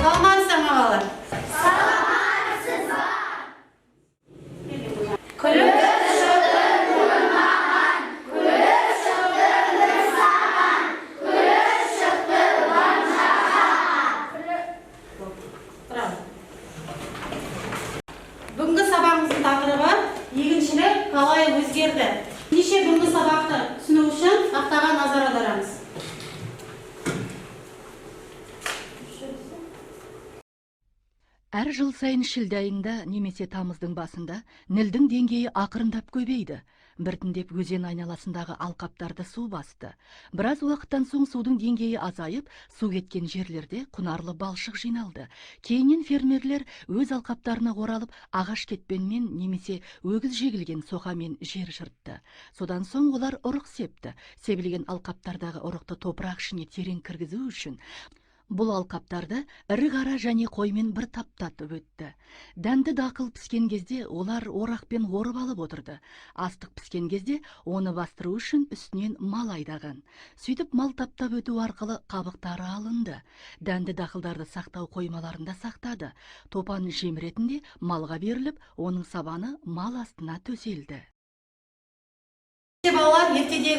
Саламатсыздар ма, балалар? Күліп шықты маған, күліп шықты бір саған, күліп шықты Браво. Бүгінгі сабағымыздың тақырыбы: егіншілік қалай өзгерді. Ендеше, бүгінгі сабақты түсіну үшін тақтаға назар аударамыз. Әр жыл сайын шілде айында немесе тамыздың басында Нілдің деңгейі ақырындап көбейді. Біртіндеп өзен айналасындағы алқаптарды су басты. Біраз уақыттан соң судың деңгейі азайып, су кеткен жерлерде құнарлы балшық жиналды. Кейіннен фермерлер өз алқаптарына оралып, ағаш кетпенмен немесе өгіз жегілген соқамен жер жыртты. Содан соң олар ұрық септі. Себілген алқаптардағы ұрықты топырақ ішіне терең кіргізу үшін бұл алқаптарды ірі қара және қоймен бір таптатып өтті. Дәнді дақыл піскен кезде олар орақпен орып алып отырды. Астық піскен кезде оны бастыру үшін үстінен мал айдаған. Сөйтіп, мал таптап өту арқылы қабықтары алынды. Дәнді дақылдарды сақтау қоймаларында сақтады. Топан жем ретінде малға беріліп, оның сабаны мал астына төселді. Балалар, ертедегі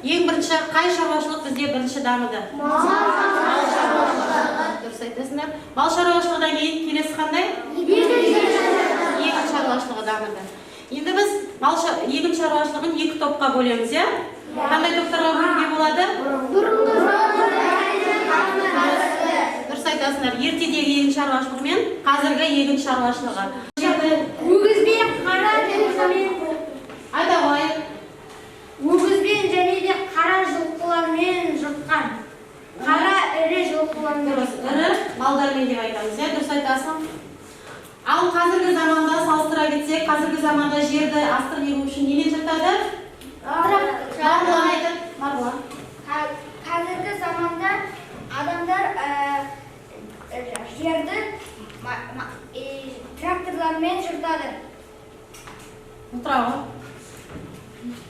ең бірінші қай шаруашылық бізде бірінші дамыды? Мал шаруашылығы. Дұрыс айтасыңдар. Мал шаруашылығынан кейін келесі қандай? Егін шаруашылығы дамыды. Енді біз егін шаруашылығын екі топқа бөлеміз, иә? Қандай топтарға бөлуге болады? Дұрыс айтасыңдар. Ертедегі егін шаруашылығы мен қазіргі егін шаруашылығы. Өгізбен, қара жылқымен. Айта ғой. Өгізбен және де қара жылқылармен жыртқан. Қара ірі жылқылармен. Дұрыс, ірі малдармен деп айтамыз, иә, дұрыс айтасың. Ал қазіргі заманда салыстыра кетсек, қазіргі заманда жерді астық егу үшін немен жыртады? Марғұлан айтады, Марғұлан. Қазіргі заманда адамдар жерді тракторлармен жыртады. Отыра ғой.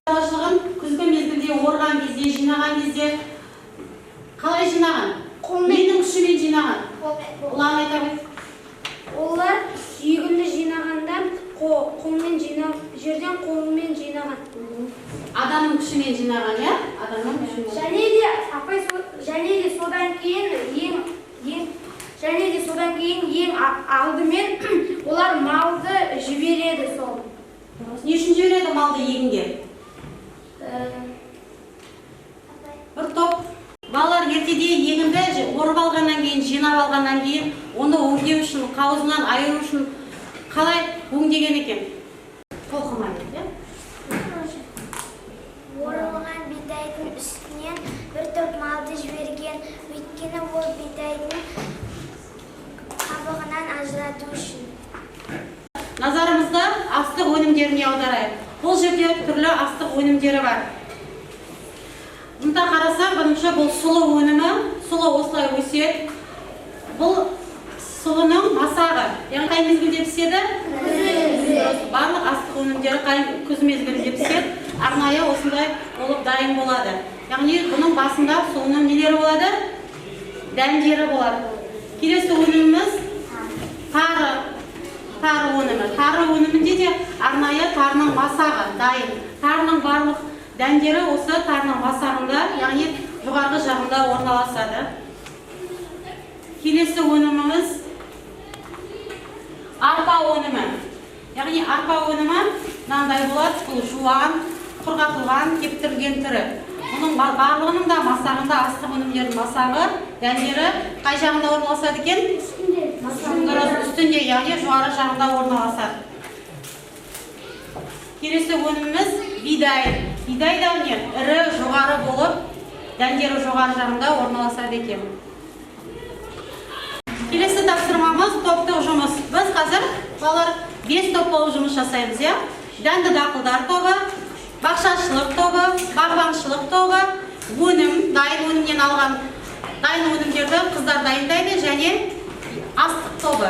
Шаруашылығын күзгі мезгілде орған кезде, жинаған кезде қалай жинаған? Қолмен. Ненің күшімен жинаған? Ұлан, айта ғой. Олар егінді жинағанда қолмен жинап, жерден қолмен жинаған. Адамның күшімен жинаған, иә? Адамның күшімен. Және де, апай, және де содан кейін ең ең және де содан кейін ең алдымен олар малды жібереді сол. Дұрыс. Не үшін жібереді малды егінге? Бір топ балалар, ертеде егінді орып алғаннан кейін, жинап алғаннан кейін, оны өңдеу үшін, қауызынан айыру үшін қалай өңдеген екен? Толқымайды, иә. Орылған бидайдың үстінен бір топ малды жіберген, өйткені ол бидайдың қабығынан ажырату үшін. Назарымызды астық өнімдеріне аударайық. Бұл жерде түрлі астық өнімдері бар. Мұнда қарасақ, бірінші бұл сұлы өнімі. Сұлы осылай өседі. Бұл сұлының масағы, яғни қай мезгілде піседі? Дұрыс, барлық астық өнімдері қай күз мезгілінде піседі, арнайы осындай болып дайын болады. Яғни бұның басында сұлының нелері болады? Дәндері болады. Келесі өніміміз тары. Тары өнімі. Тары өнімінде де арнайы тарының масағы дайын. Тарының барлық дәндері осы тарының масағында, яғни жоғарғы жағында орналасады. Келесі өніміміз арпа өнімі. Яғни арпа өнімі мынандай болады. Бұл жуан, құрғатылған, кептірілген түрі. Бұның Бұның барлығының да масағында, астық өнімдерінің масағы, дәндері қай жағында орналасады екен? Дұрыс, үстінде, яғни жоғары жағында орналасады. Келесі өніміміз бидай. Бидай да міне ірі, жоғары болып, дәндері жоғары жағында орналасады екен. Келесі тапсырмамыз топтық жұмыс. Біз қазір, балалар, 5 топ болып жұмыс жасаймыз, иә? Дәнді дақылдар тобы, бақшашылық тобы, бағбаншылық тобы, өнім, дайын өнімнен алған дайын өнімдерді қыздар дайындайды және астық тобы.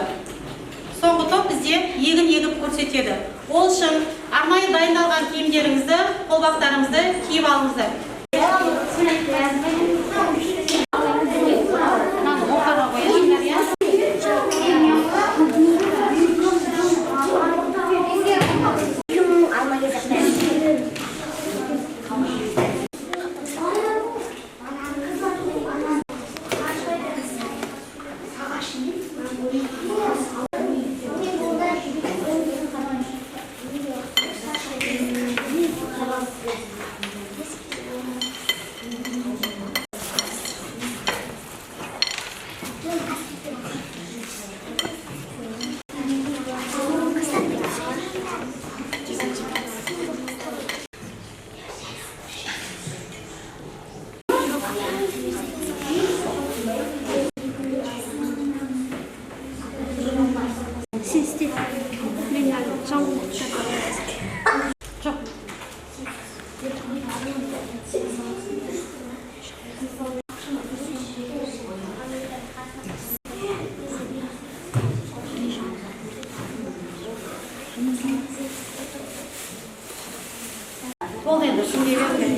Соңғы топ бізде егін егіп көрсетеді. Ол үшін арнайы дайындалған киімдеріңізді, қолғаптарыңызды киіп алыңыздар. Мынаны ортаға қоясыңдар, иә? Алма кезек. Жоқ. Болды енді, шындай беріңдер.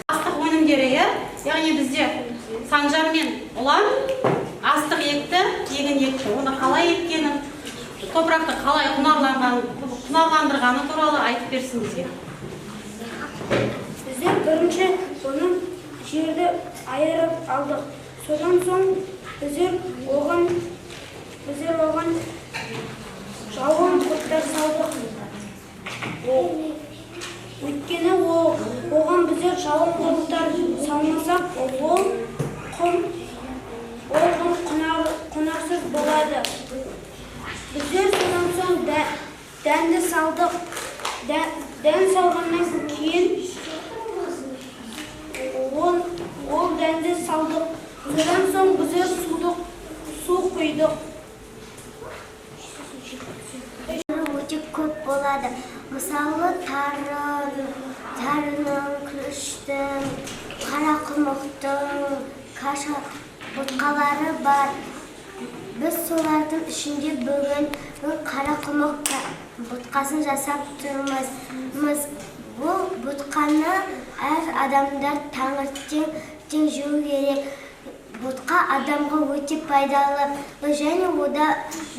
Астық өнімдері, иә? Яғни бізде Санжар мен Ұлан астық екті, егін екті. Оны қалай еккенін, топырақты қалай құнарландырғаны туралы айтып берсін бізге. Біздер бірінші оның жерді айырып алдық. Содан соң біздер оған жауын құрттар салдық. Өйткені оған біздер жауын құрттар салмасақ, ол құм құнарсыз болады. Біздер содан соң дәнді салдық. Дән салғаннан кейін ол дәнді салдық. Содан соң біздер су құйдық. Өте көп болады. Мысалы, тарының, күріштің, қарақұмықтың, каша ботқалары бар. Біз солардың ішінде бүгін қарақұмық ботқасын жасап тұрмыз. Бұл ботқаны әр адамдар таңертең жеу керек. Ботқа адамға өте пайдалы және ода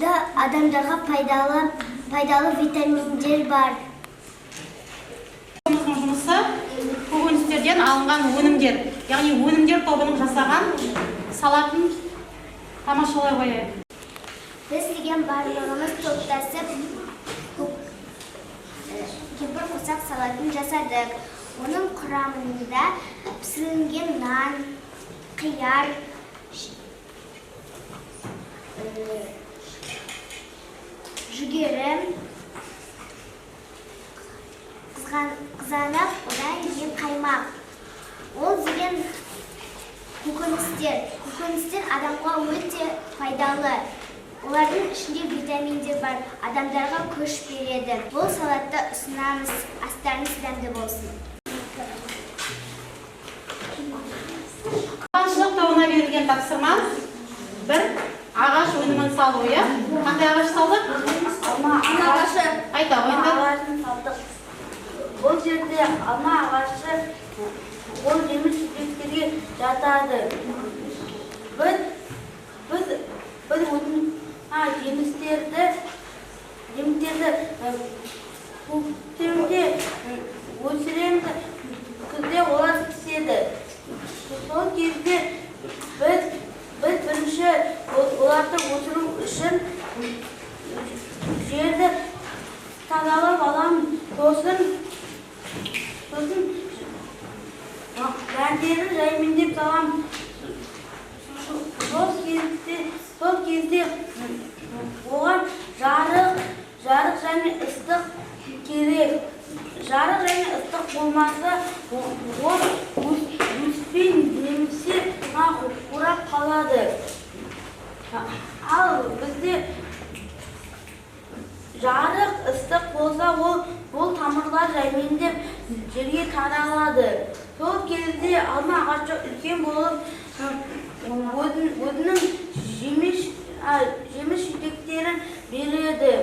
да адамдарға пайдалы витаминдер бар. Тобымыздың жұмысы көкөністерден алынған өнімдер, яғни өнімдер тобының жасаған салатын тамашалай қояйық. Біз деген барлығымыз топтасып кемпір қосақ салатын жасадық. Оның құрамында пісірілген нан, қияр, жүгері, қызанақ, одан кейін қаймақ. Ол деген көкөністер. Көкөністер адамға өте пайдалы. Олардың ішінде витаминдер бар, адамдарға күш береді. Бұл салатты ұсынамыз. Астарыңыз дәмді болсын. Бағбаншылық тобына берілген тапсырма бір ағаш өнімін салу, иә? Қандай ағаш салдық? Алма ағашы. Айта қойыңдар. Ағашын салдық. Бұл жерде алма ағашы ол жеміс жидектерге жатады. Біз жемістерді көктемде өсіреміз, күзде олар піседі. Сол кезде біз бірінші оларды өсіру үшін жерді тазалап аламыз, сосын дәндерін жаймендеп саламыз. Сол кезде оған жарық және ыстық керек. Жарық және ыстық болмаса, ол өспей немесе қурап қалады. Ал бізде жарық ыстық болса, ол тамырлар жаймендеп жерге таралады. Сол кезде алма ағашы үлкен болып, өзінің жеміс жидектерін береді.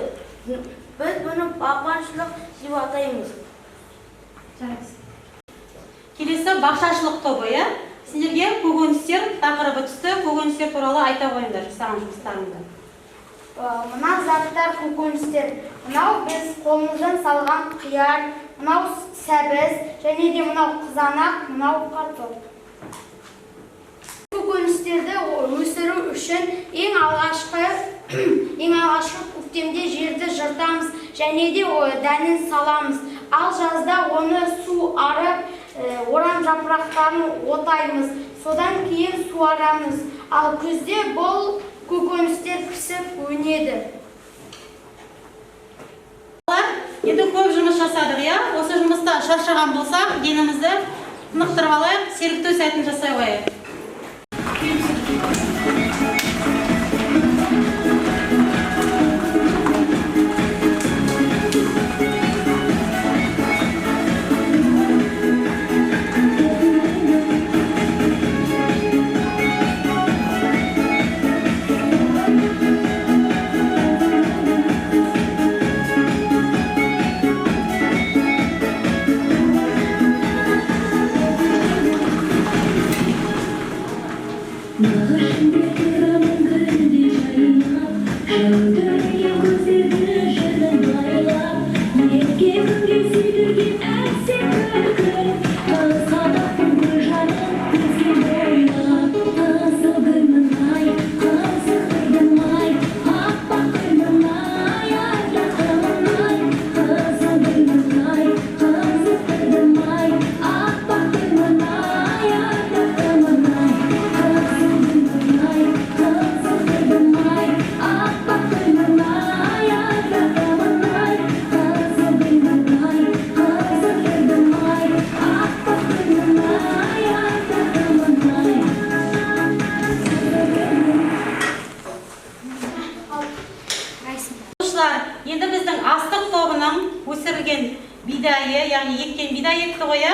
Біз бұны бағбаншылық деп атаймыз. Келесі бақшашылық тобы, иә? Сендерге көкөністер тақырыбы түсті. Көкөністер туралы айта қойыңдар жасаған жұмыстарыңды. Мына заттар көкөністер. Мынау біз қолымыздан салған қияр, мынау сәбіз, және де мынау қызанақ, мынау картоп. Көкөністерді өсіру үшін ең алғашқы көктемде жерді жыртамыз және де дәнін саламыз. Ал жазда оны су арып, орам жапырақтарын отаймыз. Содан кейін суарамыз. Ал күзде бұл көкөністер пісіп өнеді. Енді көп жұмыс жасадық, иә? Осы жұмыста шаршаған болсақ, денімізді тынықтырып алайық, сергіту сәтін жасай қояйық. Енді біздің астық тобының өсірілген бидайы, яғни еккен бидай екті ғой,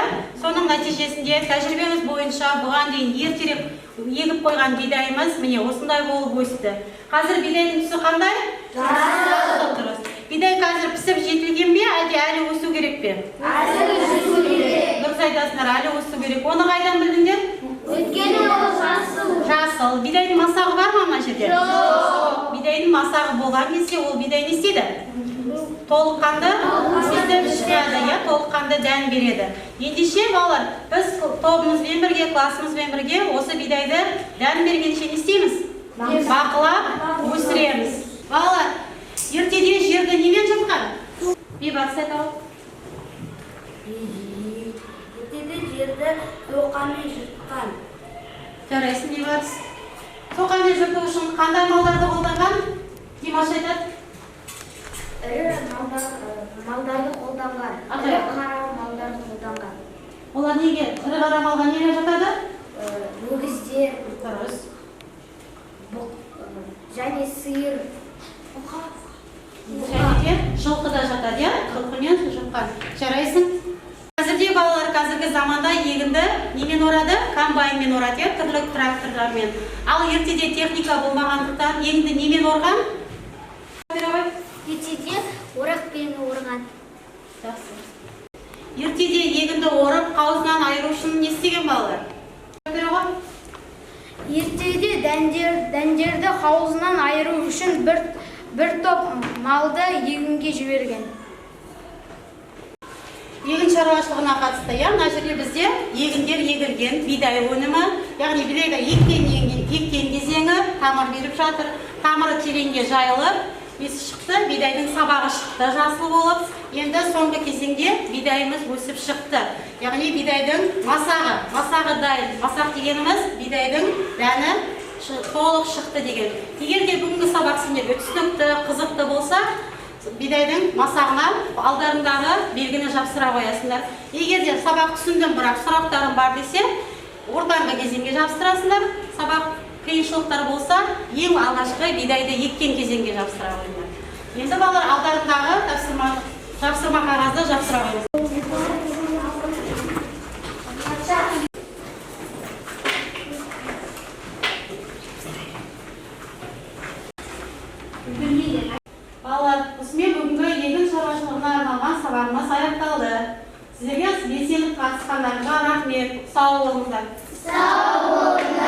соның нәтижесінде тәжірибеміз бойынша бұған дейін ертерек егіп қойған бидайымыз міне осындай болып өсті. Қазір бидайдың түсі қандай? Жасыл. Дұрыс. Бидай қазір пісіп жетілген бе, әлде әлі өсу керек пе? Әлі өсу керек. Дұрыс айтасыңдар, әлі өсу керек. Оны қайдан білдіңдер? Өйткені ол жасыл. Жасыл. Бидайдың масағы бар ма мына жерде? Жоқ. Бидайдың масағы болған кезде ол бидай не істейді? Толыққанды пісіп шығады, иә, толыққанды дән береді. Ендеше, балалар, біз тобымызбен бірге, классымызбен бірге осы бидайды дән бергенше не істейміз? Бақылап өсіреміз. Балалар, ертеде жерді немен жыртқан? Бейбарыс айта ал. Ертеде жерді соқамен жыртқан. Жарайсың, Бейбарыс. Соқамен жырту үшін қандай малдарды қолданған? Димаш айтады. Ірі малдарды қолданған. Ірі қара малдарды қолданған. Олар неге? Ірі қара малға неге жатады? Өгіздер. Дұрыс. Және сиыр. Және де жылқы да жатады, иә? Жылқы мен шошқа. Жарайсың. Қазірде балалар, қазіргі заманда егінді немен орады? Комбайнмен орады, иә, түрлі тракторлармен. Ал ертеде техника болмағандықтан егінді немен орған? Ертеде орақпен орған. Жақсы. Ертеде егінді орып, қауызынан айыру үшін не істеген, балалар? Ертеде дәндерді қауызынан айыру үшін бір топ малды егінге жіберген. Егін шаруашылығына қатысты, иә, мына жерде бізде егіндер егілген, бидай өнімі, яғни бидайды еккен кезеңі тамыр беріп жатыр. Тамыры тереңге жайылып, несі шықты? Бидайдың сабағы шықты, жасыл болып. Енді соңғы кезеңде бидайымыз өсіп шықты. Яғни бидайдың масағы дайын. Масақ дегеніміз бидайдың дәні толық шықты деген. Егер де бүгінгі сабақ сендерге түсінікті, қызықты болса, бидайдың масағына алдарындағы белгіні жапсыра қоясыңдар. Егер де сабақ түсіндім, бірақ сұрақтарым бар десе, ортаңғы кезеңге жапсырасыңдар. Сабақ қиыншылықтар болса, ең алғашқы бидайды еккен кезеңге жапсыра қойыңдар. Енді, балалар, алдарындағы тапсырма қағазды жапсыра қойыңыз. Балалар, осымен бүгінгі егін шаруашылығына арналған сабағымыз аяқталды. Сіздерге белсенді қатысқандарыңызға рахмет. Сау болыңыздар. Сау.